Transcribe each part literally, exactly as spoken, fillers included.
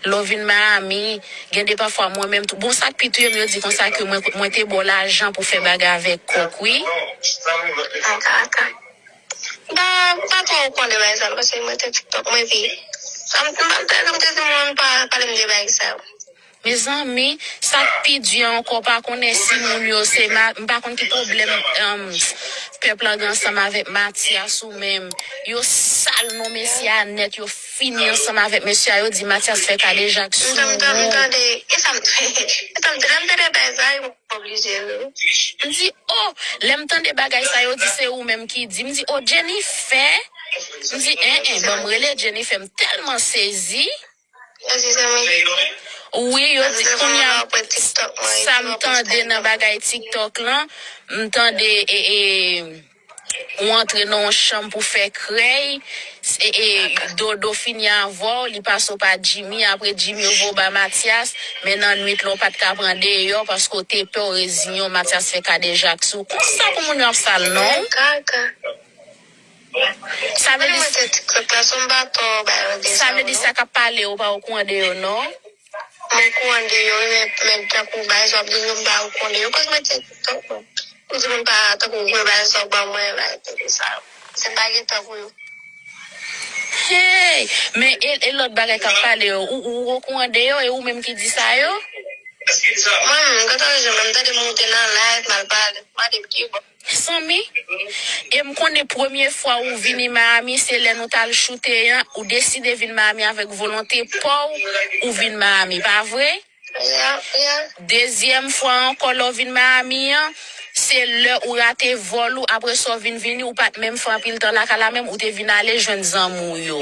Lè w vin Miami, gen de pafwa mwen menm tou. Bon, sa k pi touye m, yo di konsa ke mwen, mwen te ba w lajan pou fè bagay avèk kòk, wi. An kaka. M pa, m pa twò konnen bagay sa yo, paske mwen te TikTok, mwen pi. Sa m, m pa, m te di moun pa pale m de bagay sa yo. Mezanmi, sa k pi di ankò, pa konnen si moun yo se ma-, m pa konn ki pwoblèm, um, pèp la gen ansanm avèk Mathias ou menm. Yo sal non mesye a nèt, yo fini ansanm avèk mesye a, yo di Mathias fè kadejak sou ou. M tande, e sa m, e sa m tande, lè m tande bagay sa yo, m oblije ri. M di, oh, lè m tande bagay sa yo di se ou menm ki di, m di, oh, Jennifer. M di, en, en, ban m rele Jennifer, m tèlman sezi. Wi, yo di kounye a, sa m tande nan bagay TikTok lan, m tande, e, e, ou antre nan yon chanm pou fè krèy, e, e, Dodo fini avè w, li pase w pa Jimmy, apre Jimmy yo voye w ba Mathias, men nan nwit lan w pa t ka pran deyò paske w te pè w reziyen w, Mathias fè kadejak sou w. Konsa pou moun yo ap sal non. Sa vle di, sa vle di sa k ap pale yo pa okouran de yo non. Mwen okouran de yo, men, men tankou bagay sa w ap di yo, m pa okouran de yo. Koz mwen te TikTok mwen. M di moun pa tankou vre bagay sa w ban mwen, bagay tande sa yo. Se m pa gen tan pou yo. Hey! Men e, e lòt bagay k ap pale yo, ou, ou okouran de yo, e ou menm ki di sa yo? Mwen, m gentan janm, m tande m moute nan live, m al pale, m mande m ki bò. Mezanmi, e m konnen premye fwa ou vini Miami, se lè nou t al choute an, ou deside vin Miami avèk volonte pa w, ou vin Miami, pa vre? Yeah, yeah. Dezyèm fwa ankò, lè w vin Miami an, se lè ou rate vòl ou, apre sa w vin vini, ou pa t menm fè anpil tan lakay la menm, ou te vin ale jwenn zanmi w yo.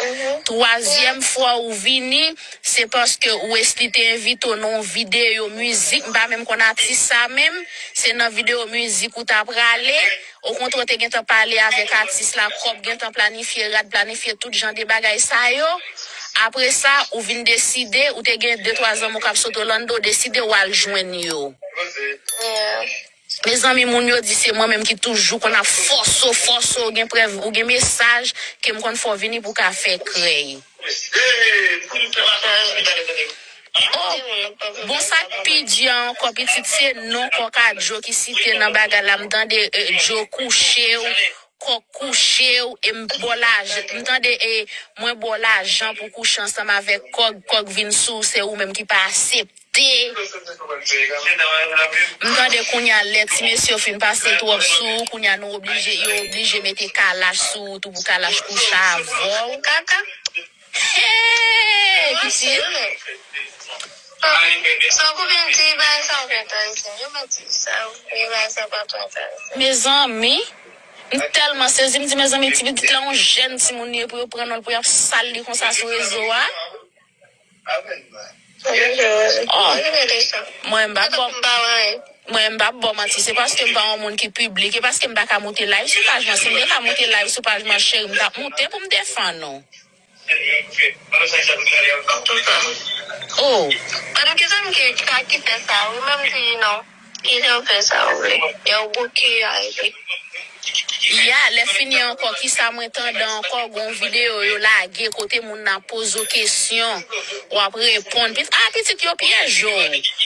Mhm. Twazyèm fwa ou vini, se paske Wesley te envite w nan yon videyo mizik, m pa menm konn atis sa menm, se nan videyo mizik ou ta prale, okontrè w te gentan pale avèk atis la, kòb gentan planifye, rad planifye, tout jan de bagay sa yo. Apre sa, ou vin deside, ou te gen de twa zanmi w k ap sot Orlando, ou deside w al jwenn yo. Yeah. Mezanmi, moun yo di se mwen menm ki toujou konn ap fòse w, fòse w, ou gen prèv, ou gen mesaj ke m konn fè w vini pou w ka fè krèy. Oh, bon, sa k pi di a ankò, pitit, se non kòk a Djo ki site nan bagay la. M tande, eh, Djo kouche w, kòk kouche w, e m ba w lajan. M tande, eh, mwen ba w lajan pou kouche ansanm avèk kòk, kòk vin sou w, se ou menm ki pa aksepte. M tande kounye a lè ti mesye yo fin pase twòp sou ou, kounye a nou oblije, yo oblije mete kalach sou ou tou pou kalach kouche avè w. Hey, pitit. Mezanmi, m tèlman sezi, m di mezanmi, ti pitit la yon jèn timoun li ye pou yo pran non l pou y ap sal li konsa sou rezo a. Oh, mwen m pa bò. Mwen m pa bò manti, se paske m pa yon moun ki piblik, e paske m pa ka moute live sou paj mwen. Si m te ka moute live sou paj mwen, cheri, m t ap moute pou m defann ou. Oh. Ann, ki zòn ki, ki, ki fè sa, wi, menm si non. Ki jan w fè sa, wi. Yo bouke yo arete. Ya, lè fini ankò, kisa mwen tande ankò, gon videyo yo lage kote moun nan poze w kesyon, w ap reponn. Pit-, ah, pitit yo pyeje w.